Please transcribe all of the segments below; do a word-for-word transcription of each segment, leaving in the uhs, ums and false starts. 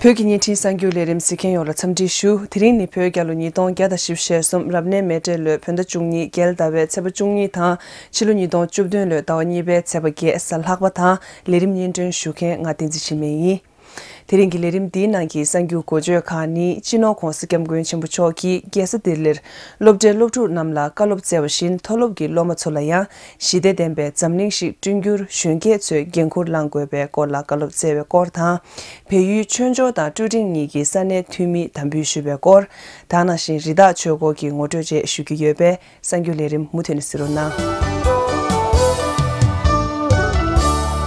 བོད་ཀྱི་བརྙན་འཕྲིན་གསར་འགྱུར་ལས་རིམ་གཟིགས་མཁན་ཡོངས་ལ་འཚམས་འདྲི་ཞུ། དེ་རིང་ནི་བོད་རྒྱལ་ལོ་ཉིས་སྟོང་བརྒྱ་དང་བཞི་བཅུ་ཞེ་གསུམ་རབ་གནས་མེ་སྤྲེལ་ལོའི་བོད་ཟླ་བཅུ་གཉིས་རྒྱལ་ཟླ་བའི་ཚེས་པ་བཅུ་གཉིས་དང་ཕྱི་ལོ་ཉིས་སྟོང་བཅུ་བདུན་ལོའི་ཟླ་བ་གཉིས་པའི་ཚེས་པ་བརྒྱད་གཟའ་ལྷག་པ་དང་། ལས་རིམ་སྙན་སྒྲོན་ཞུ་མཁན་ང་བསྟན་འཛིན་འཆི་མེད་ཡིན། དེ་རིང་གི་ལས་རིམ་འདིའི་ནང་གི་གསར་འགྱུར་འགོ་བརྗོད་ཁག་ནི། སྤྱི་ནོར་༧གོང་ས་༧སྐྱབས་མགོན་ཆེན་པོ་མཆོག་གིས་རྒྱལ་ས་ལྡི་ལིར་སློབ་གྲྭའི་སློབ་ཕྲུག་རྣམས་ལ་བཀའ་སློབ་སྩལ་བ་བཞིན། མཐོ་སློབ་ཀྱི་སློབ་མ་ཚོ་ལ་ཡང་ཞི་བདེ་ལྡན་པའི་འཛམ་གླིང་ཞིག་བསྐྲུན་རྒྱུར་གཞོན་སྐྱེས་ཚོས་འགན་འཁུར་བླང་དགོས་པའི་སྐོར་ལ་བཀའ་སློབ་སྩལ་བའི་སྐོར་དང་། བལ་ཡུལ་ཆོས་འབྱོར་དང་ཀྲུའུ་ཀྲིང་གཉིས་ཀྱི་ས་གནས་འཐུས་མིས་དམ་འབུལ་ཞུས་པའི་སྐོར། ད་ནང་བཞིན་རི་དྭགས་ཆོས་སྐོར་གྱི་ངོ་སྤྲོད་བཅས་ཞུ་རྒྱུ་ཡོད་པས། གསར་འགྱུར་ལས་རིམ་མུ་མཐུད་ནས་གཟིགས་རོགས་གནང་།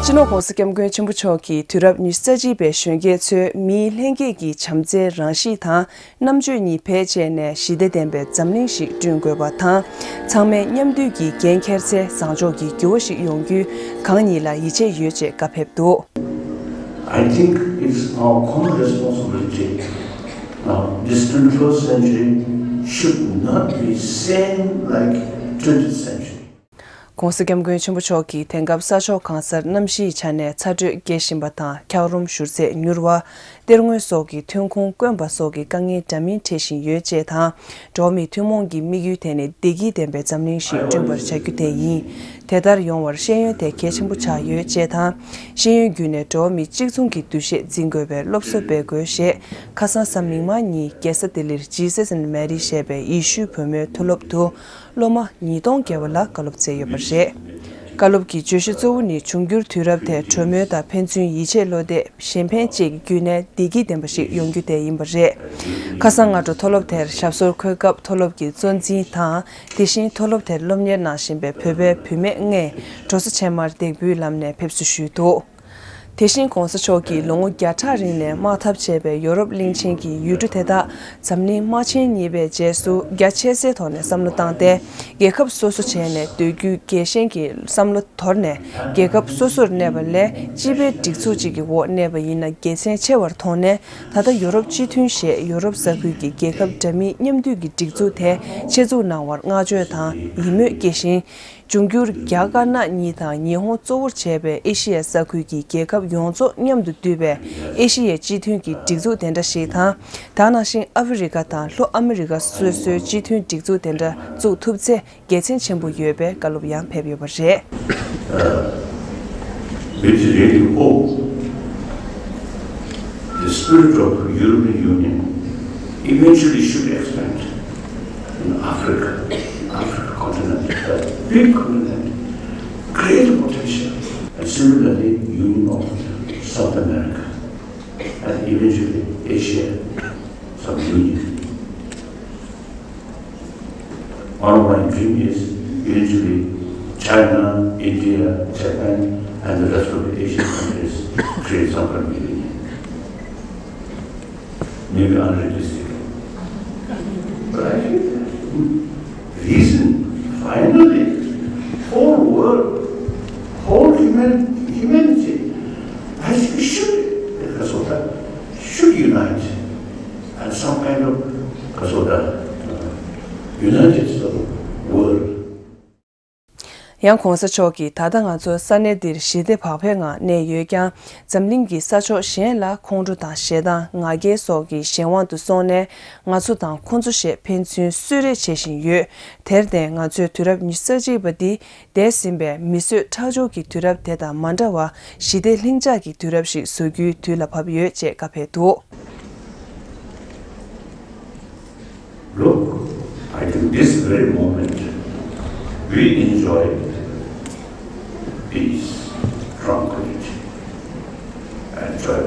སྤྱི་ནོར་༧གོང་ས་༧སྐྱབས་མགོན་ཆེན་པོ་མཆོག་གིས་དུས་རབས་ཉི་ཤུ་རྩ་གཅིག་པའི་གཞོན་སྐྱེས་ཚོས་མིའི་ལྷན་སྐྱེས་ཀྱི་བྱམས་བརྩེའི་རང་གཤིས་དང་རྣམ་དཔྱོད་གཉིས་བེད་སྤྱད་ནས་ཞི་བདེ་ལྡན་པའི་འཛམ་གླིང་ཞིག་བསྐྲུན་དགོས་པ་དང་། ཚང་མས་མཉམ་འདུས་ཀྱིས་འགན་འཁྱེར་ཚེ་བཟང་ཕྱོགས་ཀྱི་འགྱུར་བ་ཞིག་ཡོང་རྒྱུའི་གང་ཉིད་ལ་ཡིད་ཆེས་ཡོད་ཅེས་བཀའ་ཕེབས་འདུག། I think it's our common responsibility. Now, this twenty-first century should not be same like twentieth century. ༧གོང་ས་༧སྐྱབས་མགོན་ཆེན་པོ་མཆོག་གིས་དེང་སྐབས་ས་ཕྱོགས་གང་སར་གནམ་གཤིས་ཆ་ནས་ཚ་དྲོད་རྒྱས་བཞིན་པ་དང་། འཁྱགས་རོམ་བཞུར་ཚད་མྱུར་བ། གཏེར་དངོས་སོགས་ཀྱི་ཐོན་ཁུངས་དཀོན་པ་སོགས་ཀྱི་དཀའ་ངལ་འདྲ་མིན་འཕྲད་བཞིན་ཡོད་ཅེས་དང་། འགྲོ་བ་མིའི་ཐུན་མོང་གི་དམིགས་ཡུལ་དེ་ནི་བདེ་སྐྱིད་ལྡན་པའི་འཛམ་གླིང་ཞིག་བསྐྲུན་པར་བྱ་རྒྱུ་དེ་ཡིན། དེ་ལྟར་ཡོང་བར་ཤེས་ཡོན་དེ་གལ་ཆེན་པོ་ཆགས་ཡོད་ཅེས་དང་། ཤེས་ཡོན་བརྒྱུད་ནས་འགྲོ་བ་མི་གཅིག་མཚུངས་ཀྱི་འདུ་ཤེས་འཛིན་དགོས་པའི་སློབ་གསོ་སྤེལ་དགོས་ཞེས། ཁ་སང་གཟའ་མིག་དམར་ཉིན་རྒྱལ་ས་ལྡི་ལིར་ཇི་སི་སི་ཨེན་མེ་རི་ཞེས་པའི་ཡེ་ཤུའི་བུ་མོའི་མཐོ་སློབ་ཏུ། སློབ་མ་ཉིས་སྟོང་བརྒལ་བ་ལ་བཀའ་སློབ་སྩལ་ཡོད་པ་རེད། བཀའ་སློབ་ཀྱི་བརྗོད་གཞི་གཙོ་བོ་ནི་འབྱུང་འགྱུར་དུས་རབས་དེ་གྲོས་མོལ་དང་ཕན་ཚུན་ཡིད་ཆེས་བློ་གཏད། གཞན་ཕན་བཅས་ཀྱི་བརྒྱུད་ནས་བདེ་སྐྱིད་ལྡན་པ་ཞིག་ཡོང་རྒྱུ་དེ་ཡིན་པ་རེད། ཁ་སང་སྔ་དྲོ་མཐོ་སློབ་དེར་ཞབས་སོར་འཁོད་སྐབས་མཐོ་སློབ་ཀྱི་གཙོ་འཛིན་དང་། དེ་བཞིན་མཐོ་སློབ་དེར་སློབ་གཉེར་གནང་བཞིན་པའི་བོད་པའི་བུད་མེད་ལྔས་འགྲོ་ས་ཆེན་མར་འདེགས་འབུལ་ལམ་ནས་ཕེབས་བསུ་ཞུས་འདུག། དེ་བཞིན་༧གོང་ས་མཆོག་གིས་ལོ་ངོ་བརྒྱ་ཕྲག་རིང་ནས་དམག་འཐབ་བྱས་པའི་ཡོ་རོབ་གླིང་ཆེན་གྱི་ཡུལ་གྲུ་དེ་དག་འཛམ་གླིང་དམག་ཆེན་གཉིས་པའི་རྗེས་སུ་རྒྱ་ཆེ་སའི་ཐོག་ནས་བསམ་བློ་བཏང་སྟེ། རྒྱལ་ཁབ་སོ་སོ་བྱས་ནས་སྡོད་རྒྱུའི་རྒྱལ་ཞེན་གྱི་བསམ་བློ་དོར་ནས། རྒྱལ་ཁབ་སོ་སོར་གནས་པ་ལས་སྤྱི་པའི་སྒྲིག་འཛུགས་གཅིག་གི་འོག་གནས་པ་ཡིན་ན་དགེ་མཚན་ཆེ་བར་མཐོང་ནས། ད་ལྟ་ཡོ་རོབ་སྤྱི་མཐུན་ཞེས་ཡོ་རོབ་ས་ཁུལ་གྱི་རྒྱལ་ཁབ་འདྲ་མིན་མཉམ་འདུས་ཀྱི་སྒྲིག་འཛུགས་དེ་ཆེད་འཛུགས་གནང་བར་བསྔགས་བརྗོད་དང་ཡིད་སྨོན་སྐྱེ་ཞིང་། འབྱུང་འགྱུར་རྒྱ་དཀར་ནག་གཉིས་དང་ཉི་ཧོང་གཙོ་བོར་བྱས་པའི་ཨེ་ཤི་ཡ་ས་ཁུལ་གྱི་རྒྱལ་ཁབ་ཡོངས་རྫོགས་མཉམ་དུ་འདུས་པའི་ཨེ་ཤི་ཡའི་སྤྱི་མཐུན་གྱི་སྒྲིག་འཛུགས་དེ་འདྲ་ཞིག་དང་། ད་ནང་བཞིན་ཨ་ཧྥེ་རི་ཁ་དང་ལྷོ་ཨ་མི་རི་ཁ་སོ་སོའི་སྤྱི་མཐུན་སྒྲིག་འཛུགས་དེ་འདྲ་བཙུགས་ཐུབ་ཚེ་དགེ་མཚན་ཆེན་པོ་ཡོད་པའི་བཀའ་སློབ་ཡང་ཕེབས་ཡོད་པ་རེད། We really hope the spirit of European Union eventually should expand in Africa, Africa continent, a big continent, great potential, and similarly, Union of South America, and eventually Asia, some union. One of my dream is eventually China, India, Japan, and the rest of the Asian countries create some kind of union. Maybe unrealistic. But I feel that reason, finally, whole world, whole human, humanity, I think should, should unite. And some kind of, uh, united sort of world. ཡང་གོང་ས་མཆོག་གིས་ད་ལྟ་ང་ཚོ་ས་གནས་འདིར་ཞི་བདེ་བག་ཕེབས་ངང་གནས་ཡོད་ཀྱང་། འཛམ་གླིང་གི་ས་ཕྱོགས་གཞན་ལ་ཁོང་ཁྲོ་དང་ཞེ་སྡང་ང་རྒྱལ་སོགས་ཀྱི་གཞན་དབང་དུ་སོང་ནས། ང་ཚོ་དང་ཁོ་ཚོ་ཞེས་ཕན་ཚུན་གསོད་རེས་བྱེད་བཞིན་ཡོད། དེར་བརྟེན་ང་ཚོས་དུས་རབས་ཉི་ཤུ་རྩ་གཅིག་པ་འདི། འདས་ཟིན་པའི་མི་གསོད་ཁྲག་སྦྱོར་གྱི་དུས་རབས་དེ་དང་མ་འདྲ་བར་ཞི་བདེ་ལྷིང་འཇགས་ཀྱི་དུས་རབས་ཤིག་བཟོ་རྒྱུའི་དུས་ལ་བབ་ཡོད་ཅེས་བཀའ་ཕེབས་འདུག། Look, I think this very moment we enjoy peace, tranquility, and joy.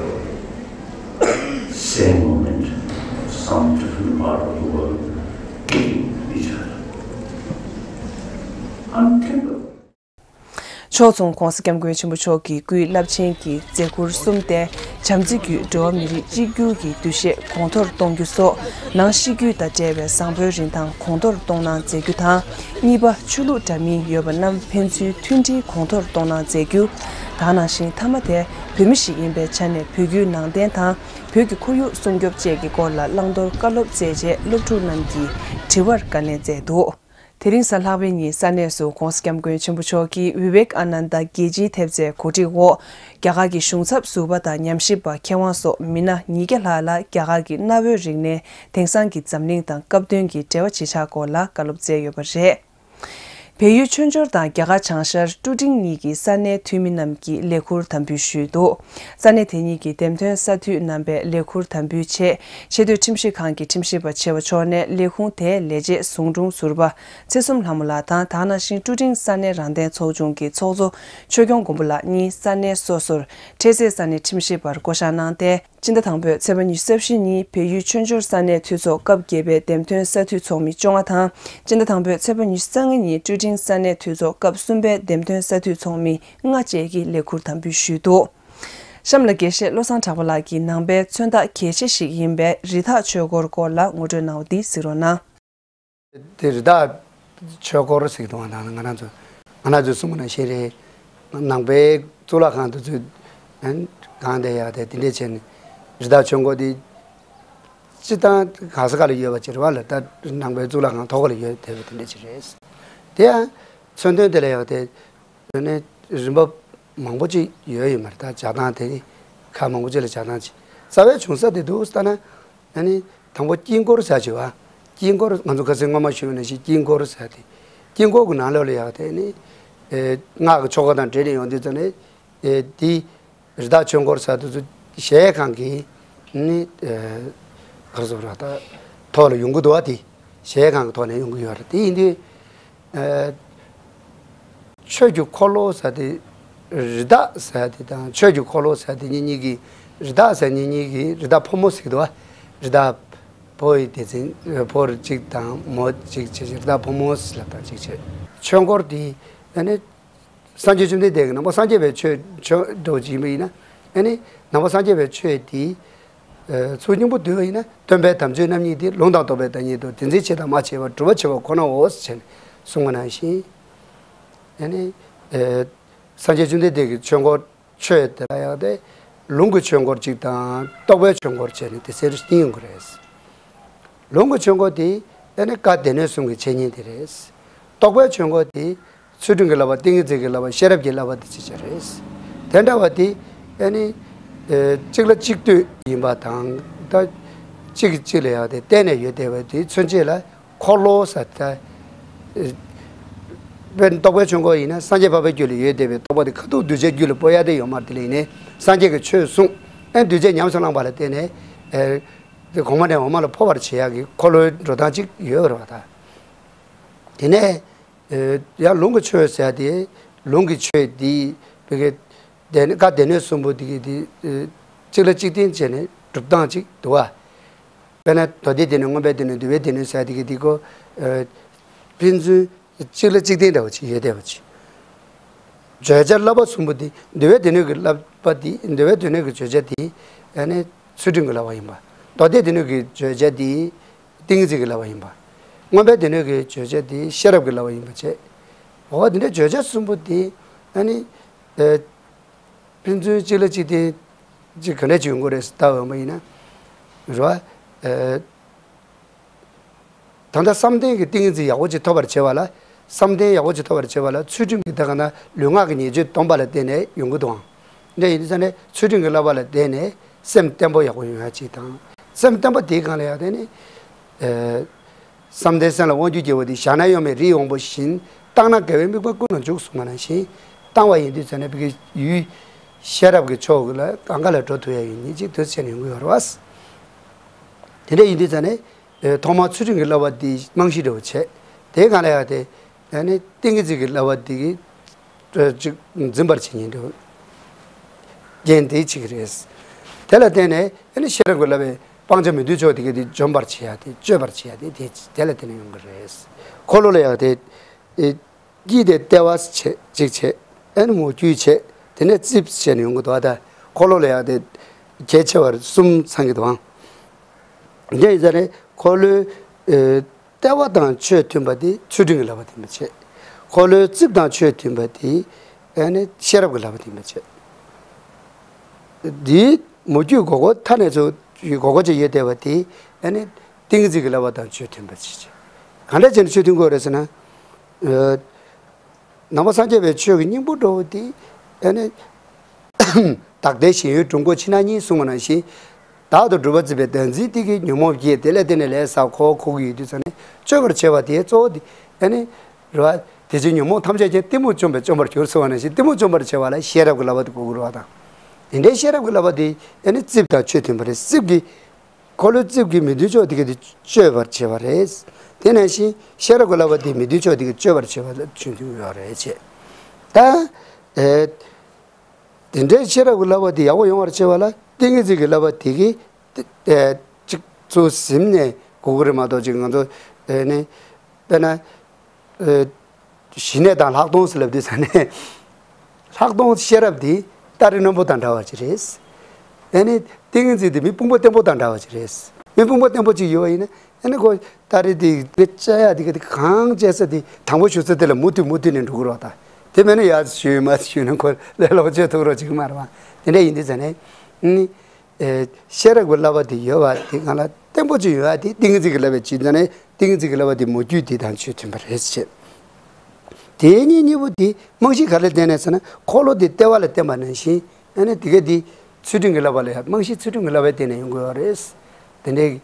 Same moment, some different part of the world killing each other. Unthinkable. ཕྱོགས་མཚུངས་༧གོང་ས་༧སྐྱབས་མགོན་ཆེན་པོ་མཆོག་གི་སྐུའི་རླབས་ཆེན་གྱི་མཛད་ཁུར་གསུམ་སྟེ། བྱམས་བརྩེ་བརྒྱུད་འགྲོ་བ་མི་རིགས་གཅིག་གྱུར་གྱི་འདུ་ཤེས་གོང་མཐོར་གཏོང་རྒྱུ་སོགས། ནང་གཤིས་རྒྱུད་དང་འབྲེལ་བའི་བཟང་པོའི་རིན་ཐང་གོང་མཐོར་གཏོང་གནང་མཛད་རྒྱུ་དང་། གཉིས་པ། ཆོས་ལུགས་འདྲ་མིན་ཡོད་པ་རྣམས་ཕན་ཚུན་མཐུན་སྒྲིལ་གོང་མཐོར་གཏོང་གནང་མཛད་རྒྱུ། ད་ནང་བཞིན་མཐའ་མ་དེ་བོད་མི་ཞིག་ཡིན་པའི་ཆ་ནས་བོད་བརྒྱུད་ནང་བསྟན་དང་། བོད་ཀྱི་ཁོར་ཡུག་སྲུང་སྐྱོབ་བཅས་ཀྱི་སྐོར་ལ་བླང་དོར་བཀའ་སློབ་སྩལ་རྗེས། སློབ་ཕྲུག་རྣམས་ཀྱིས་དྲི་བར་བཀའ་ལན་སྩལ་འདུག། དེ་རིང་གཟའ་ལྷག་པའི་ཉིན་ས་གནས་སུ་༧གོང་ས་༧སྐྱབས་མགོན་ཆེན་པོ་མཆོག་གིས་བི་ཝེཀ་ཨ་ནན་ད་རྒྱལ་སྤྱིའི་ཐེབས་རྩའི་གོ་སྒྲིག་འོག་རྒྱ་གར་གྱི་གཞུང་ཚབ་ཟུར་པ་དང་ཉམས་ཞིབ་པ་མཁས་དབང་སོགས་མི་སྣ་ཉིས་བརྒྱ་ལྷག་ལ་རྒྱ་གར་གྱི་གནའ་བོའི་རིག་གནས་དེང་སང་གི་འཛམ་གླིང་དང་སྐབས་བསྟུན་གྱི་འབྲེལ་བ་ཇི་ཆགས་སྐོར་ལ་བཀའ་སློབ་སྩལ་ཡོད་པ་རེད། བལ་ཡུལ་ཆོས་འབྱོར་དང་རྒྱ་གར་བྱང་ཤར་ཀྲུ་ཀྲིང་གཉིས་ཀྱི་ས་གནས་འཐུས་མི་རྣམས་ཀྱིས་ལས་ཁུར་དམ་འབུལ་ཞུས་འདུག་ས་གནས་དེ་གཉིས་ཀྱི་འདེམས་ཐོན་ས་འཐུས་རྣམ་པས་ལས་ཁུར་དམ་འབུལ་ཆེད་ཆེས་མཐོའི་ཁྲིམས་ཞིབ་ཁང་གི་ཁྲིམས་ཞིབ་པ་ཆེ་བ་མཆོག་ནས་ལས་ཁུངས་དེའི་ལས་བྱེད་ཟུང་དྲུང་ཟུར་པ་ཚེ་གསུམ་ལྷ་མོ་ལགས་དང་། དེ་ག་ནང་བཞིན་ཀྲུ་ཀྲིང་ས་གནས་རང་བདེན་ཚོགས་ཆུང་གི་ཚོགས་གཙོ་ཆོས་སྐྱོང་མགོན་པོ་ལགས་གཉིས་ས་གནས་སོ་སོར་འཕྲལ་སེལ་ས་གནས་ཁྲིམས་ཞིབ་པར་བསྐོ་གཞག་གནང་སྟེ། སྤྱི་ཟླ་དང་པོའི་ཚེས་པ་ཉི་ཤུ་རྩ་བཞི་ཉིན་བལ་ཡུལ་ཆོས་འབྱོར་ས་གནས་འཐུས་ཚོགས་སྐབས་བརྒྱད་པའི་འདེམས་ཐོན་ས་འཐུས་ཚོགས་མི་བཅོ་ལྔ་དང་། སྤྱི་ཟླ་དང་པོའི་ཚེས་པ་ཉི་ཤུ་རྩ་ལྔ་ཉིན་ཀྲུ་ཀྲིང་ས་གནས་འཐུས་ཚོགས་སྐབས་གསུམ་པའི་འདེམས་ཐོན་ས་འཐུས་ཚོགས་མི་ལྔ་བཅས་ཀྱིས་ལས་ཁུར་དམ་འབུལ་ཞུས་འདུག་གཤམ་ལ་དགེ་བཤེས་བློ་བཟང་གྲགས་པ་ལགས་ཀྱིས་ནང་པའི་མཚོན་རྟགས་གལ་ཆེ་ཞིག་ཡིན་པའི་རི་དྭགས་ཆོས་འཁོར་སྐོར་ལ་ངོ་སྤྲོད་གནང་བ་འདི་གཟིགས་རོགས་གནང་། དེ་རི་དྭགས་ཆོས་འཁོར་ཟེར་གྱི་འདུག་ང་རང་ང་རང་ཚོ་ང་རང་ཚོས་གསུངས་པ་ནང་བཞིན་རེད། ནང་པའི་གཙུག་ལག་ཁང་དུ་ཚུད་གང་དེ་ཡག་དེ་དེ་འདྲས་བྱས་ནས་རི་དྭགས་ཆོས་འཁོར་དེ་སྤྱི་བཏང་ག་ས་ག་ལ་ཡོད་པ་ཅིག་རེད་བ་ལ། ད་ནང་པའི་གཙུག་ལག་ཁང་ཐོག་ལ་ཡོད་བསྡད་པ་དེ་འདྲས་ཅིག་རེད། དེ་ཡང་མཚོན་དོན་དེ་ལ་ཡག་དེ། དེ་ནས་རིམ་པ་མང་པོ་ཅིག་ཡོད་ཡོད་མ་རེད། ད་ལྗགས་སྟངས་དེ་ནི་ཁག་མང་པོ་ཅིག་ལ་ལྗགས་སྟངས་ཅིག་རྩ་བའི་བྱུང་ས་དེ་འདུག་ལྟ་ན། ཨ་ནི་དང་པོ་དཀྱིལ་འཁོར་ཟེར་ཅིག་བ། དཀྱིལ་འཁོར་ང་ཚོ་ཁ་སང་སྔོན་མ་ཞུས་པ་ནང་བཞིན་དཀྱིལ་འཁོར་ཟེར་དེ། དཀྱིལ་འཁོར་གྱི་ནང་ལོགས་ལ་ཡག་དེ་ནི་ཨེ་སྔགས་ཀྱི་ཆོ་ག་དང་འབྲེལ་ནས་ཡོང་དུས་ཙམ་ནས་ཨེ་དེ། རི་དྭགས་ཆོས་འཁོར་ཟེར་དུས་ཚོ་གཞལ་ཡས་ཁང་གི་ནི་ཨ་ག་རེ་ཟེར་ར་ད་ཐོག་ལ་ཡོང་གི་འདུག་བ། དེ་གཞལ་ཡས་ཁང་གི་ཐོག་ནས་ཡོང་གི་ཡོད་རེད། དེ་ཡིན་དུས་ཨ་ཆོས་ཀྱི་འཁོར་ལོ་ཟེར་དེ་རི་དྭགས་ཟེར་དེ་དང་ཆོས་ཀྱི་འཁོར་ལོ་ཟེར་དེ་གཉིས་གཉིས་ཀྱི་རི་དྭགས་ཟེར་གཉིས་གཉིས་ཀྱི་རི་དྭགས་ཕོ་མོ་ཟེར་གི་འདུག་བ། རི་དྭགས་ཕོ་ཡི་སྡེ་ཚན་ཕོ་རི་གཅིག་དང་མོ་གཅིག་བྱས་བྱས་རི་དྭགས་ཕོ་མོ་ཟེར་ལབ་དང་གཅིག་བྱས། ཆོས་འཁོར་དེ་ཨ་ནི། སངས་རྒྱས་བཅོམ་ལྡན་འདས་ཀྱིས་ནང་པ་སངས་རྒྱས་པའི་ཆོས་ཆོས་འདྲ་བོ་ཅིག་ཡིན་པ་ཡིན་ན། ཨ་ནི་ནང་པ་སངས་རྒྱས་པའི་ཆོས་དེ་ཨ་ཚུལ་སྙིང་པོ་བསྡུས་པ་ཡིན་ན་སྟོན་པའི་དམ་ཆོས་རྣམ་གཉིས་ཏེ། ལུང་དང་རྟོགས་པའི་བདག་ཉིད་དོ། དེ་འཛིན་བྱེད་དང་སྨྲ་བྱེད་པ། སྒྲུབ་པ་བྱེད་པ་ཁོ་ནའོ་ཞེས་གསུངས་པ་ནང་བཞིན། ཨ་ནི་ཨ་སངས་རྒྱས་བཅོམ་ལྡན་འདས་ཀྱིས་ཆོས་འཁོར་ཆོས་དེ་ལ་ཡག་སྟེ་ལུང་གི་ཆོས་འཁོར་གཅིག་དང་རྟོགས་པའི་ཆོས་འཁོར་བྱས་ནས་དེ་སེལ་གཉིས་ཡོང་གི་རེད། ལུང་གི་ཆོས་འཁོར་དེ་ཨ་ནི་བཀའ་སྡེ་སྣོད་གསུམ་གྱི་འཆད་ཉན་དེ་རེད། རྟོགས་པའི་ཆོས་འཁོར་དེ་ཚུལ་ཁྲིམས་ཀྱི་བསླབ་པ། ཏིང་ངེ་འཛིན་གྱི་བསླབ་པ། ཤེས་རབ་ཀྱི་བསླབ་པ་དེ་ཅིག་ཅིག་རེད། དེ་འདྲ་བ་དེ་ཨ་ནི་ཨེ་གཅིག་ལ་གཅིག་ལྟོས་ཡིན་པ་དང་། ད་གཅིག་གིས་གཅིག་ལ་ཡག་དེ་བརྟེན་ནས་ཡོད་བསྡད་པ་དེ་མཚོན་བྱེད་ལ་འཁོར་ལོ་ཟེར། ད་ཨེ་དཔེར་ན་རྟོགས་པའི་ཆོས་འཁོར་ཡིན་ན་སངས་རྒྱས་འཕགས་པའི་རྒྱུད་ལ་ཡོད་བསྡད་པའི་རྟོགས་པ་དེ་ཁ་ཐུག་གདུལ་བྱའི་རྒྱུད་ལ་སྤོ་ཡ་དེ་ཡོད་མ་རེད། དེ་ལ་ཡིན་ནའི་སངས་རྒྱས་ཀྱིས་ཆོས་གསུངས། ཨེ་གདུལ་བྱས་ཉམས་སུ་བླངས་པ་ལ་བརྟེན་ནས་ཨེ། དེ་གོང་མ་ནས་འོག་མ་ལ་འཕོ་བར་བྱེད་ཡག་གི་འཁོར་ལོའི་འགྲོ་སྟངས་གཅིག་ཡོད་རེད་བ་ད། དེ་ནས་ཨེ་ཡང་ལུང་གི་ཆོས་ཟེར་ཡ་དེ་ལུང་གི་ཆོས་དེ་བི་གེ་སྡེ་བཀའ་སྡེ་སྣོད་གསུམ་པོ་དེ་གི་དེ་ཨེ་གཅིག་ལ་གཅིག་བརྟེན་བྱས་ནས་སྒྲུབ་སྟངས་གཅིག་འདུག་བ། དཔེར་ན་མདོ་སྡེའི་སྡེ་སྣོད། མངོན་པའི་སྡེ་སྣོད། འདུལ་བའི་སྡེ་སྣོད་ཟེར་ཡ་དེ་གི་དེ་ཀོ་ཨེ་ཕན་ཚུན་གཅིག་ལ་གཅིག་བརྟེན་འདྲ་བོ་ཅིག་ཡོད་བསྡད་པ་ཅིག་བརྗོད་བྱ་བསླབ་པ་གསུམ་པོ་དེ་འདུལ་བའི་སྡེ་སྣོད་ཀྱི་བསླབ་པ་དེ། འདུལ་བའི་སྡེ་སྣོད་ཀྱི་བརྗོད་བྱ་དེ་ཨ་ནི་ཚུལ་ཁྲིམས་ཀྱི་བསླབ་པ་ཡིན་པ། མདོ་སྡེའི་སྡེ་སྣོད་ཀྱི་བརྗོད་བྱ་དེ་ཏིང་ངེ་འཛིན་གྱི་བསླབ་པ་ཡིན་པ། མངོན་པའི་སྡེ་སྣོད་ཀྱི་བརྗོད་བྱ་དེ་ཤེས་རབ་ཀྱི་བསླབ་པ་ཡིན་པ་བྱས། འོ་དེ་འདྲའི་བརྗོད་བྱ་གསུམ་པོ་དེ་ཨ་ནི་ཨེ་ཕན་ཚུན་གཅིག་ལ་གཅིག་བརྟེན་གཅིག་ག་འདྲ་ཅིག་ཡོང་གི་རེད་ཟེར་ལྟ་འོས་པ་ཡིན་ན། རེད་བ། ཨེ། ད་ལྟ་བསམ་གཏན་གྱི་ཏིང་ངེ་འཛིན་ཡག་པོ་ཅིག་ཐོབ་པར་བྱེད་པ་ལ། བསམ་གཏན་ཡག་པོ་ཅིག་ཐོབ་པར་བྱེད་པ་ལ་ཚུལ་ཁྲིམས་ཀྱི་དེ་ག་ན་ལུས་ངག་གི་ཉེས་སྤྱོད་སྡོམ་པ་ལ་བརྟེན་ནས་ཡོང་གི་འདུག་ཨང་། འདྲ་ཡིན་དུས་ཙང་ནས་ཚུལ་ཁྲིམས་ཀྱི་བསླབ་པ་ལ་བརྟེན་ནས་སེམས་བརྟན་པོ་ཡག་པོ་ཡོང་ཡ་ཅིག་དང་། སེམས་བརྟན་པོ་དེའི་སྒང་ལ་ཡག་དེ་ནི། ཨེ། བསམ་གཏན་སེམས་ལ་དབང་སྒྱུར་སྐྱེ་བོ་དེ། བཞག་ན་གཡོ་མེད་རིའི་དབང་པོ་བཞིན། བཏང་ན་དགེ་བའི་དམིགས་པ་ཀུན་ལ་འཇུག་གསུངས་པ་ནང་བཞིན། བཏང་བ་ཡིན་དུས་ཙང་ནས་བི་གེ་ཡུལ་ཤེས་རབ་ཀྱི་ཕྱོགས་ལ་གང་ག་ལ་འགྲོ་ཐུབ་ཡ་ཡོད་ནི་ཅིག་དུས་ཆེན་ཡོང་གི་ཡོད་རེད་བ། དེ་འདྲ་ཡིན་དུས་ཙང་ནས། ཨེ། ཐོག་མར་ཚུལ་ཁྲིམས་ཀྱི་བསླབ་པ་འདི་རྨང་གཞི་འདྲ་བོ་བྱས། དེའི་སྒང་ལ་ཡང་དེ། ཨ་ནི་ཏིང་ངེ་འཛིན་གྱི་བསླབ་པ་འདི་གིས་ཅིག་འཛིན་པར་བྱེད་མཁན་འདྲ་བོ། རྐྱེན་དེ་གཅིག་རེད། དེ་ལ་བརྟེན་ནས་ཨ་ནི་ཤེས་རབ་ཀྱི་བསླབ་པའི་སྤང་བྱ་མི་འདུལ་ཕྱོགས་དེ་ག་དེ་འཇོམས་པར་བྱེད་ཡ་དེ། གཅོད་པར་བྱེད་ཡ་དེ་དེ་དེ་ལ་བརྟེན་ནས་ཡོང་གི་རེད། འཁོར་ལོ་ལ་ཡང་དེ། ཨེ། དཀྱིལ་དེ་ལྟེ་བ་བྱས་གཅིག་བྱས། ཨ་ནི་མོ་རྒྱུད་བྱས། དེ་ནས་རྩིབས་བྱས་ནས་ཡོང་གི་འདུག་ཨ། ད་འཁོར་ལོ་ལ་ཡང་དེ་གལ་ཆེ་བར་གསུམ་ཚང་གི་འདུག་ཨང་། དེ་ཡིན་ཙང་ནས་འཁོར་ལོའི་ཨེ་ལྟེ་བ་དང་ཆོས་མཐུན་པ་དེ་ཚུལ་ཁྲིམས་ཀྱི་བསླབ་པ་ཡིན་པ་བྱས། འཁོར་ལོའི་རྩིབས་དང་ཆོས་མཐུན་པ་དེ་ཨ་ནི་ཤེས་རབ་ཀྱི་བསླབ་པ་ཡིན་པ་བྱས། དེའི་མོ་རྒྱུད་སྒོར་སྒོར་མཐའ་ནས་ཚུར་སྒོར་སྒོར་ཅིག་ཡོད་བསྡད་པ་དེ་ཨ་ནི་ཏིང་ངེ་འཛིན་གྱི་བསླབ་པ་དང་ཆོས་མཐུན་པ་བྱས། གང་འདྲ་བྱས་ནས་ཆོས་མཐུན་དགོས་རེད་ཟེར་ན། ནང་པ་སངས་རྒྱས་པའི་ཆོས་ཀྱི་སྙིང་པོ་འདྲ་བོ་དེ་ཨ་ནི་བདག་ལྟའི་ཞེན་ཡུལ་འགྲོ་མགོན་ཕྱི་ནང་གཉིས་གསུངས་པ་ནང་བཞིན། བདག་ཏུ་གྲུབ་པ་བརྩིས་པའི་བདག་འཛིན་དེ་གི་ཉོན་མོངས་བསྐྱེད་དེ་ལས་བརྟེན་ནས་ལས་བསགས་འཁོར་འཁོར་གྱི་ཡུལ་དུས་ཙམ་ནས་སྤྱོད་པར་བྱེད་པ་དེའི་གཙོ་བོ་དེ་ཨ་ནི་རེད་བ། དེ་བཞིན་ཉོན་མོངས་ཐམས་ཅད་ཀྱང་གཏི་མུག་བཅོམ་པས་བཅོམ་པར་གྱུར་ཟེར་བ་ནང་བཞིན་གཏི་མུག་བཅོམ་པར་བྱེད་པ་ལ་ཤེས་རབ་ཀྱི་བསླབ་པ་དེ་དགོས་ཀྱི་རེད་བ་དང་། དེ་འདྲའི་ཤེས་རབ་ཀྱི་བསླབ་པ་དེ་ཨ་ནི་རྩིབས་དང་ཆོས་མཐུན་པ་རེད། རྩིབས་ཀྱི་འཁོར་ལོའི་རྩིབས་ཀྱི་མི་མཐུན་ཕྱོགས་དེ་ག་དེ་གཅོད་པར་བྱེད་པ་རེད། དེ་ནང་བཞིན་ཤེས་རབ་ཀྱི་བསླབ་པ་དེ་མི་མཐུན་ཕྱོགས་དེ་ག་གཅོད་པར་བྱེད་པ་ལ་ཆོས་མཐུན་ཡོད་རེད་བྱས། ད། ཨེ། དེ་འདྲའི་ཤེས་རབ་ཀྱི་བསླབ་པ་དེ་ཡག་པོ་ཡོང་བར་བྱེད་པ་ལ་ཏིང་ངེ་འཛིན་གྱི་བསླབ་པ་དེ་གིས། ཨེ། གཅིག་ཚུར་ཟིན་ནས་དགོས་ཀྱི་རེད་མ་གཏོགས་ཅིག་ང་ཚོ་ཨེ་ནི། དཔེར་ན། ཨེ། ཞི་གནས་དང་ལྷག་མཐོང་ཟེར་ལབ་དུས་ཙ་ནས། ལྷག་མཐོང་ཤེས་རབ་དེ་སྟ་རེ་རྣོན་པོ་དང་འདྲ་བ་ཅིག་རེད། ཨེ་ནི་ཏིང་ངེ་འཛིན་དེ་མི་དཔུང་པ་བརྟན་པོ་དང་འདྲ་བ་ཅིག་རེད། མི་དཔུང་པ་བརྟན་པོ་ཅིག་ཡོད་པ་ཡིན་ན་ཨེ་ནི་ཁོ་སྟ་རེ་དེ་དེ་བཅའ་ཡ་དེ་ག་དེ་གང་བཅས་ས་དེ་དང་པོ་ཞུ་ས་དེ་ལ་མུ་མཐུད་མུ་མཐུད་ནས་འགྲོ་གི་རོགས་དང་། དེ་མེད་ན་ཡར་ཞུས་མར་ཞུས་ན་ཁོ་ལས་ལོག་བྱེད་ཐུབ་རོགས་ཅིག་མ་རེད་བ། དེ་འདྲ་ཡིན་དུས་ཙ་ནས། ཨེ་ནི། ཨེ། ཤེས་རབ་ཀྱི་བསླབ་པ་དེ་ཡོད་པ་དེ་སྒང་ལ་བརྟན་པོ་ཅིག་ཡོད་པ་དེ་ཏིང་ངེ་འཛིན་གྱི་བསླབ་པའི་སྤྱི་ཚོགས་ནས་ཏིང་ངེ་འཛིན་གྱི་བསླབ་པ་དེ་མོ་རྒྱུད་དེ་དང་ཆོས་མཐུན་པ་རེད་ཅེས། དེའི་གཉིས་གཉིས་པོ་དེ་རྨང་གཞི་ག་ལ་བརྟེན་ནས་ཟེར་ན་འཁོར་ལོ་དེ་ལྟེ་བ་ལ་བརྟེན་པ་ནང་བཞིན་ཨ་ནི་དེ་ག་དེ་ཚུལ་ཁྲིམས་ཀྱི་བསླབ་པ་ལ་ཡང་རྨང་གཞི་ཚུལ་ཁྲིམས་ཀྱི་བསླབ་པའི་སྟེང་ནས་ཡོང་དགོས་པ་རེད། དེ་འདྲའི།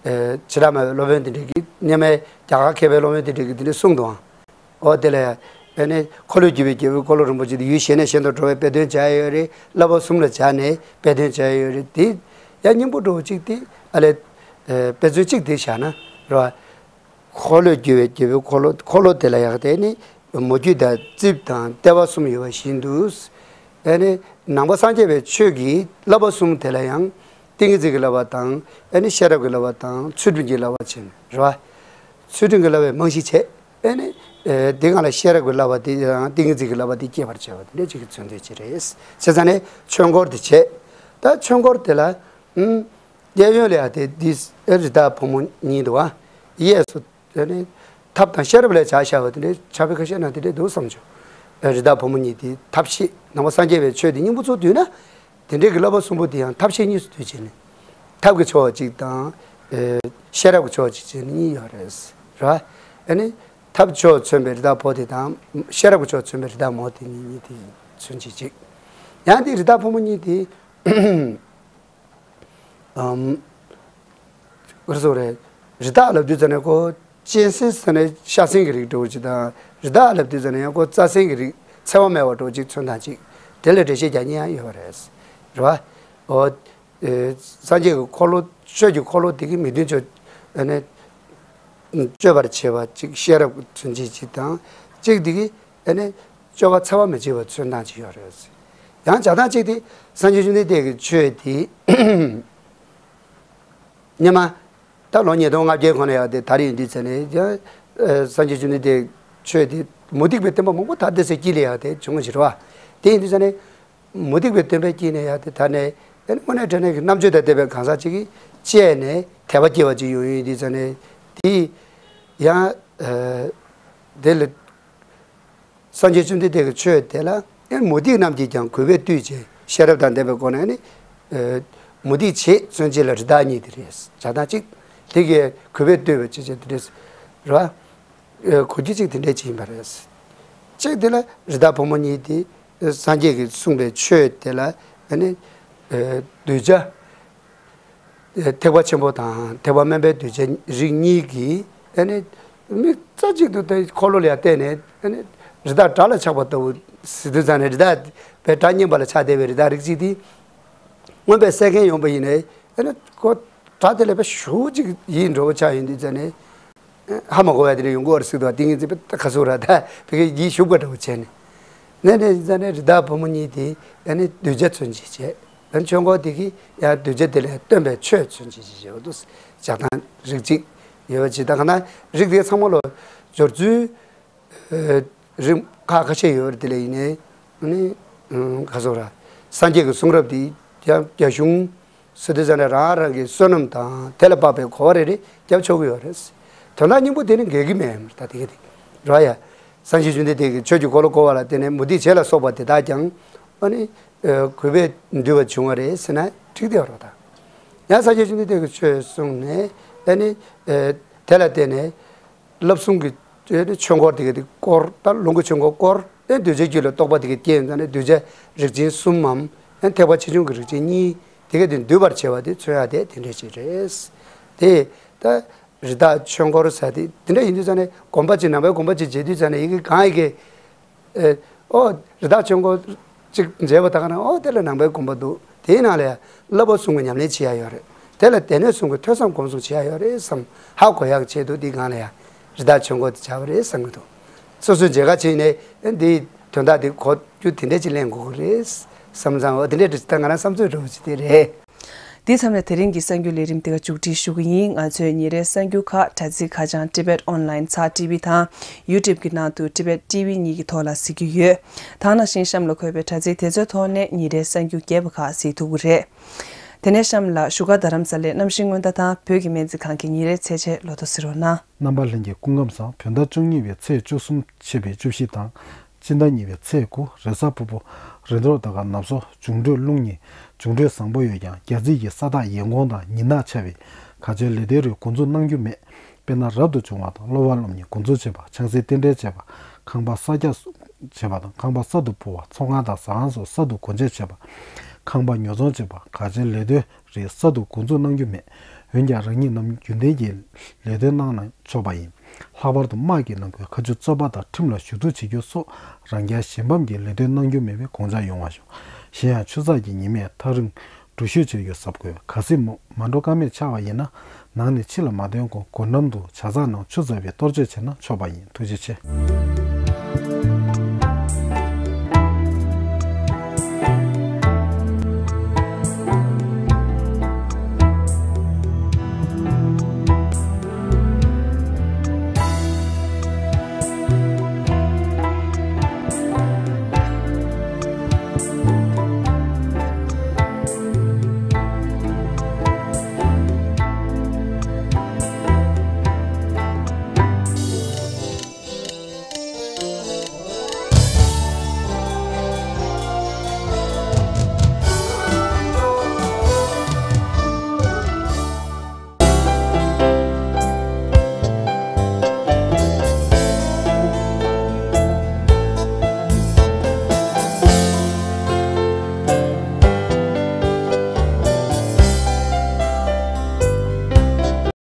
ཨེ། བྱེ་བྲག་སྨྲ་བའི་སློབ་དཔོན་དེ་འདྲས་ཀྱིས་སྔོན་མའི་རྒྱ་གར་མཁས་པའི་སློབ་དཔོན་དེ་འདྲས་ཀྱིས་དེ་འདྲས་གསུངས་འདུག་ཨང་། འོ་དེ་ལ་ཡང་། ཨ་ནི་འཁོར་ལོས་སྒྱུར་བའི་རྒྱལ་པོའི་འཁོར་ལོ་རིན་པོ་ཆེ་དེ་ཡུལ་གཞན་ནས་གཞན་དུ་འགྲོ་བའི་དཔེ་དོན་སྦྱར་ཡོད་རེད། བསླབ་པ་གསུམ་ལ་སྦྱར་ནས་དཔེ་དོན་སྦྱར་ཡོད་རེད། དེ་ཡང་སྙིང་པོ་འདྲ་བོ་གཅིག་དེ་ཨ་ལས། ཨེ། དཔེ་མཚོན་གཅིག་དེ་བཞག་ན་རེད་བ། འཁོར་ལོས་སྒྱུར་བའི་རྒྱལ་པོའི་འཁོར་ལོ། འཁོར་ལོ་དེ་ལ་ཡང་དེ་ནི་མོ་རྒྱུད་དང་རྩིབས་དང་ལྟེ་བ་གསུམ་ཡོད་པ་བཞིན་དུ། ཨ་ནི་ནང་པ་སངས་རྒྱས་པའི་ཆོས་ཀྱི་བསླབ་པ་གསུམ་དེ་ལ་ཡང་ཏིང་ངེ་འཛིན་གྱི་བསླབ་པ་དང་ཨ་ནི་ཤེས་རབ་ཀྱི་བསླབ་པ་དང་ཚུལ་ཁྲིམས་ཀྱི་བསླབ་པ་བྱས་ནས་རེད་བ། ཚུལ་ཁྲིམས་ཀྱི་བསླབ་པའི་རྨང་གཞི་བྱས། ཨེ་ནི། ཨེ། དེ་སྒང་ལ་ཤེས་རབ་ཀྱི་བསླབ་པ་དེ་ཡང་ཏིང་ངེ་འཛིན་གྱི་བསླབ་པ་དེ་སྐྱེད་པར་བྱ་བ་དེ་འདྲ་ཅིག་གི་མཚོན་དོན་ཅིག་རེད། བྱས་ཙང་ནས་ཆོས་འཁོར་དེ་བྱས། ད་ཆོས་འཁོར་དེ་ལ། ཨུམ། གཡས་གཡོན་ལ་ཡང་དེ་འདི་ཨེ་རི་དྭགས་ཕོ་མོ་གཉིས་འདུག་བ། གཡས་སུ་དེ་ནི་ཐབས་དང་ཤེས་རབ་ལ་སྦྱར་བཞག་པ་དེ་འདྲའི་ཕྱག་དཔེ་ཁ་ཤས་ནང་དེ་འདྲའི་འདུག་བསམ་བྱུང་། ཨེ་རི་དྭགས་ཕོ་མོ་གཉིས་དེ་ཐབས་ཤེས་ནང་པ་སངས་རྒྱས་པའི་ཆོས་དེ་སྙིང་པོ་ཚུར་བསྡུས་ན། དེ་འདྲའི་གི་བསླབ་པ་གསུམ་པོ་དེ་ཡང་ཐབས་ཤེས་གཉིས་སུ་འདུས་བྱས་ནས། ཐབས་ཀྱི་ཕྱོགས་གཅིག་དང་། ཨེ། ཤེས་རབ་ཀྱི་ཕྱོགས་གཅིག་བྱས་ནས་གཉིས་ཡོད་རེད། རེད་བ། ཨ་ནི། ཐབས་ཕྱོགས་མཚོན་པའི་རི་དྭགས་ཕོ་དེ་དང་། ཤེས་རབ་ཀྱི་ཕྱོགས་མཚོན་པའི་རི་དྭགས་མོ་དེ་གཉིས་གཉིས་དེ་མཚོན་བྱེད་ཅིག། ཡང་དེ་རི་དྭགས་ཕོ་མོ་གཉིས་དེ། ཨམ། ག་རེ་ཟེར་དགོས་རེད། རི་དྭགས་ལབ་དུས་ཙ་ནས་ཁོ་གཅན་གཟན་ཟེར་ནས་ཤ་གཟན་གྱི་རིགས་འདྲ་བོ་ཅིག་དང་། རི་དྭགས་ལབ་དུས་ཙ་ནས་ཡང་ཁོ་རྩྭ་གཟན་གྱི་རིགས་འཚེ་བ་མེད་པ་འདྲ་བོ་ཅིག་མཚོན་སྟངས་ཅིག། དེ་ལ་འགྲེལ་བཤད་རྒྱག་མཁན་ཡང་ཡོད་པ་རེད། རེད་བ། འོ། ཨེ། སངས་རྒྱས་ཀྱི་འཁོར་ལོ་ཆོས་ཀྱི་འཁོར་ལོ་དེ་གི་མི་མཐུན་ཕྱོགས་ཨ་ནི་གཅོད་པར་བྱེད་པ་ཅིག་ཤེས་རབ་མཚོན་བྱེད་ཅིག་དང་། གཅིག་དེ་གི་ཨ་ནི་སྤྱོད་པ་འཚེ་བ་མི་བྱེད་པ་མཚོན་སྟངས་ཅིག་ཡོད་རེད། ཡང་བྱ་སྟངས་གཅིག་དེ་སངས་རྒྱས་བཅོམ་ལྡན་འདས་ཀྱི་ཆོས་དེ་སྔོན་མ་ད་ལོ་ཉིས་སྟོང་ལྔ་བརྒྱའི་གོང་ལ་ཡག་དེ་དར་ཡོང་དུས་ཙ་ནས་ཡང་སངས་རྒྱས་བཅོམ་ལྡན་འདས་ཆོས་དེ་མུ་སྟེགས་པའི་སྟོན་པ་མང་པོ་ད་ལྟ་ཚེ་དཀྱིལ་ལ་ཡག་དེ་བྱུང་བ་ཞིག་རེད་བ། དེ་ཡིན་དུས་ཙ་ནས། མུ་སྟེགས་པའི་སྟོན་པའི་དཀྱིལ་ནས་ཡང་དེ་དར་ནས་ཨ་ནི་དངོས་གནས་དྲང་གནས་ཀྱི་རྣམ་དཔྱོད་དང་ལྡན་པའི་གང་ཟག་ཅིག་གིས་དཔྱད་ནས་དད་པ་སྐྱེ་བ་ཅིག་ཡོང་ཡོང་དུས་ཙ་ནས་དེ་ཡང་ཨ་དེ་ལ་སངས་རྒྱས་བཅོམ་ལྡན་འདས་ཀྱི་ཆོས་དེ་ལ་ཨ་ནི་མུ་སྟེགས་རྣམས་ཀྱིས་ཀྱང་གུས་པས་བཏུད་ཅིང་ཤེས་རབ་དང་ལྡན་པའི་སྒོ་ནས་ཨ་ནི་ཨ་མུ་སྟེགས་བྱེད་མཚོན་བྱེད་ལ་རི་དྭགས་གཉིས་དེ་རེད། བྱ་སྟངས་གཅིག་དེ་གས་གུས་པས་བཏུད་པ་ཅིག་བྱས་དེ་རེད། རེད་བ། གོ་རྒྱུ་གཅིག་དེ་འདྲས་ཅིག་ཡིན་པ་རེད། གཅིག་དེ་ལ་རི་དྭགས་ཕོ་མོ་གཉིས་དེ་སངས་རྒྱས་ཀྱིས་གསུངས་པའི་ཆོས་དེ་ལ་ཨ་ནི་གདུལ་བྱ་ཐེག་པ་ཆེན་པོ་དང་ཐེག་པ་དམན་པའི་གདུལ་བྱ་རིགས་གཉིས་ཀྱིས་ཨ་ནི་མིག་རྩ་གཅིག་ཏུ་དེ་འཁོར་ལོ་ལ་ཡར་བལྟས་ནས་ཨ་ནི་རི་དྭགས་དགྲ་ལ་ཆགས་པ་ལྟ་བུ་ཟེར་དུས་ཙང་ནས་རི་དྭགས་པའི་དགྲ་གཉན་པ་ལ་ཆགས་བསྡད་པའི་རི་དྭགས་རིགས་གཅིག་དེ་མངོན་པར་གསལ་མཁན་ཡོང་པ་ཡིན་ནའི་ཨ་ནི་ཁོ་དགྲ་དེ་ལས་དཔེ་ཞེ་པོ་ཅིག་ཡིད་འདྲོག་པོ་ཆགས་ཡོང་དུས་ཙང་ནས། ཧ་མ་གོ་བ་དེ་འདྲ་ཡོང་གི་ཡོད་རེད་ཟེར་དུས་ཏིང་ངེ་འཛིན་པས་ད་ག་ཟེར་ར་ད་ཕ་གིར་ཡིད་ཞུགས་པ་འདྲ་བོ་བྱས་ནས། ནས་ནས་ཙང་ནས་རི་དྭགས་ཕོ་མོ་གཉིས་དེ་ཨ་ནི་གདུལ་བྱ་མཚོན་བྱེད་བྱས། ཨ་ནི་ཆོས་འཁོར་དེ་གིས་ཡང་གདུལ་བྱ་དེ་ལ་སྟོན་པའི་ཆོས་མཚོན་བྱེད་བྱེད་བྱེད་པ་འདུག། བྱ་སྟངས་རིགས་གཅིག་ཡོད་པ་ཅིག་ད་ག་ན་རིགས་དེ་ཚང་མ་ལ་སྦྱོར་ཚུལ་རིམ་ཁག་ཁ་ཤས་ཡོད་རེད། དེ་ལ་ཡིན་ནའི་ཨ་ནི་ག་ཟེར་ར་སངས་རྒྱས་ཀྱི་གསུང་རབ་དེ་ཡང་རྒྱ་གཞུང་། སི་ཏུ་ཙ་ན་རང་རང་གི་བསོད་ནམས་དང་དེ་ལ་དཔག་པའི་གོ་བ་རེ་རེ་རྒྱབ་ཆོག་གི་ཡོད་རེད། དོན་དག་སྙིང་པོ་དེ་ནི་འགལ་གྱི་མེད་ད་དེ་ག་དེ་ར་ཡ། སངས་རྒྱས་བཅོམ་ལྡན་འདས་ཀྱིས་ཆོས་ཀྱི་འཁོར་ལོ་བསྐོར་བ་ལ་བརྟེན་ནས་མུ་སྟེགས་བྱེད་ལ་སོགས་པ་དེ་དག་ཀྱང་ཨ་ནི་གུས་པས་འདུལ་བར་བྱུང་བ་རེད་ཟེར་ན་འགྲིག་བསྡད་པ་རེད་ད། ཡང་སངས་རྒྱས་བཅོམ་ལྡན་འདས་ཀྱིས་ཆོས་གསུངས་ནས་ཨ་ནི་དེ་ལ་བརྟེན་ནས་བསླབ་གསུམ་གྱི་ ཆོས་འཁོར་དེ་ག་དེ་བསྐོར། ད་ལོངས་སྐུ་ཆོས་འཁོར་བསྐོར། ཨེ་གདུལ་བྱའི་རྒྱུད་ལ་རྟོགས་པ་དེ་ག་སྐྱེས་ཡོང་ཙང་ནས་གདུལ་བྱ་རིགས་ཅན་གསུམ་མམ། ཨེ་ཐེག་པ་ཆེ་ཆུང་གི་རིགས་ཅན་གཉིས་དེ་ག་དེ་འདུས་པར་བྱེད་པ་དེ་མཚོན་ཡ་དེ་དེ་འདྲ་ཅིག་རེད། དེ་ད་རི་དྭགས་ཆོས་འཁོར་ཟེར་དེ་དེ་འདྲ་ཡིན་དུས་ཙང་ནས་དགོན་པ་ཅིག་ནང་པའི་དགོན་པ་ཅིག་མཇལ་དུས་ཙང་ནས་ཡི་གེ་གང་ཡི་གེ་ཨེ། ཨོ། རི་དྭགས་ཆོས་འཁོར་ཅིག་མཇལ་བ་དག་ན། ཨོ། དེ་ལ་ནང་པའི་དགོན་པ་འདུག་དེའི་ནང་ལ་ཡང་བསླབ་པ་གསུམ་གྱི་ཉམས་ལེན་བྱེད་ཡ་ཡོད་རེད། དེ་ལ་སྡེ་སྣོད་གསུམ་གྱི་ཐོས་བསམ་སྒོམ་གསུམ་བྱེད་ཡ་ཡོད་རེད་བསམ་ཧ་གོ་ཡག་ཆེད་དུ་འདི་སྒང་ལ་ཡང་རི་དྭགས་ཆོས་འཁོར་དེ་བྱ་བ་རེད་བསམ་གྱི་འདུག་སོ་སོའི་མཇལ་ཁ་བྱས་ནས་འདིའི་དོན་དག་དེ་གོ་རྒྱུ་དེ་འདྲ་ཅིག་ལེན་དགོས་ཀྱི་རེད་བསམ་ཙང་། ཨོ། དེ་འདྲ་རེད། ད་ང་རང་བསམ་ཚུལ་འདྲ་བོ་ཅིག་དེ་རེད། དེ་མཚམས་ལ་དེ་རིང་གི་གསར་འགྱུར་ལས་རིམ་དེ་ག་མཇུག་སྒྲིལ་ཞུ་གི་ཡིན། ང་ཚོའི་ཉིན་རེའི་གསར་འགྱུར་ཁག་དྲ་ཚིགས་ཁ་བྱང་Tibet Online ཚགས་ཊི་ཝི་དང་YouTube གི་ནང་དུ་Tibet T V གཉིས་ཀྱི་ཐོག་ལ་གཟིགས་རྒྱུ་ཡོད། ད་ནང་བཞིན་གཤམ་ལ་འཁོད་པའི་དྲ་ཚིགས་དེ་ཚོའི་ཐོག་ནས་ཉིན་རེའི་གསར་འགྱུར་རྒྱས་པ་ཁག་གཟིགས་ཐུབ་ཀྱི་རེད། དེ་ནས་གཤམ་ལ་བཞུགས་སྒར་རྡ་རམ་ས་ལའི་གནམ་གཤིས་སྔོན་བརྡ་དང་བོད་ཀྱི་སྨན་རྩིས་ཁང་གི་ཉིན་རེའི་ཚེས་ཆེན་ལོ་ཐོ་གཟིགས་རོགས་གནང་། རྣམ་པ་ལྷན་རྒྱས་སྐུ་ཁམས་བཟང། བོད་ཟླ་བཅུ་གཉིས་པའི་ཚེས་བཅུ་གསུམ་ཕྱེད་པའི་བཅུ་བཞི་དང་། སྤྱི་ཟླ་གཉིས་པའི་ཚེས་དགུ་རེས་གཟའ་ཕུར་བུ། རེས་གཟའ་ཟླ་བ་ནག་སོགས་འབྱུང་འཕྲོད་རླུང་ཉི། འབྱུང་འཕྲོད་བཟང་པོ་ཡོད་ཀྱང་རྒྱ་རྩིས་ཀྱི་ས་བདག་ཡན་གོང་དང་ཉི་ནག་ཆགས་པས་ག་ཚོད་ལས་དོན་རིགས་འགོ་འཛུགས་གནང་རྒྱུ་མེད། དཔེར་ན་རབ་ཏུ་བྱུང་བ་དང་སློབ་པ་སློབ་གཉེར་འགོ་འཛུགས་བྱེད་པ། ཆང་སའི་རྟེན་འབྲེལ་བྱེད་པ། ཁང་པ་གསར་རྒྱག་བྱེད་པ་དང་ཁང་པ་གསར་དུ་སྤོ་བ། ཚོང་ཁང་དང་ཟ་ཁང་སོགས་གསར་དུ་སྒོ་འབྱེད་བྱེད་པ། ཁང་པ་ཉོ་ཚོང་བྱེད་པ། ག་ཚོད་ལས་དོན་རིགས་གསར་དུ་འགོ་འཛུགས་གནང་རྒྱུ་མེད། འོན་ཀྱང་རང་ཉིད་ནམ་རྒྱུན་ལྡན་གྱི་ལས་དོན་གནང་ན་ཆོག་པ་ཡིན། ལྷག་པར་དུ་དམག་གི་ནང་ཁུལ་ཁ་མཆུ་རྩོད་པ་དང་ཁྲིམས་ལ་ཞུ་གཏུག་བྱེད་རྒྱུ་སོགས་རང་རྐྱ་བཞིན་ཕམ་གྱི་ལས་དོན་གནང་རྒྱུ་མེད་པའི་དགོངས་འཆར་ཡོང་བ་ཞུ། གཞན་ཡང་ཆུ་ཚགས་ཀྱི་ཉི་མས་ཐག་རིང་འགྲུལ་བཞུད་བྱེད་རྒྱུ་གཟབ་དགོས། ག་སྲིད་མ་མ་འགྲོ་ཀ་མེད་ཆགས་པ་ཡིན་ན་ནང་ནས་ཕྱི་ལ་མ་ཐོན་གོང་སྒོ་འགྲམ་དུ་ཇ་ཚགས་ནང་ཆུ་བཙགས་པའི་གཏོར་བཅོས་བྱས་ན་ཆོག་པ་ཡིན། ཐུགས་རྗེ་ཆེ།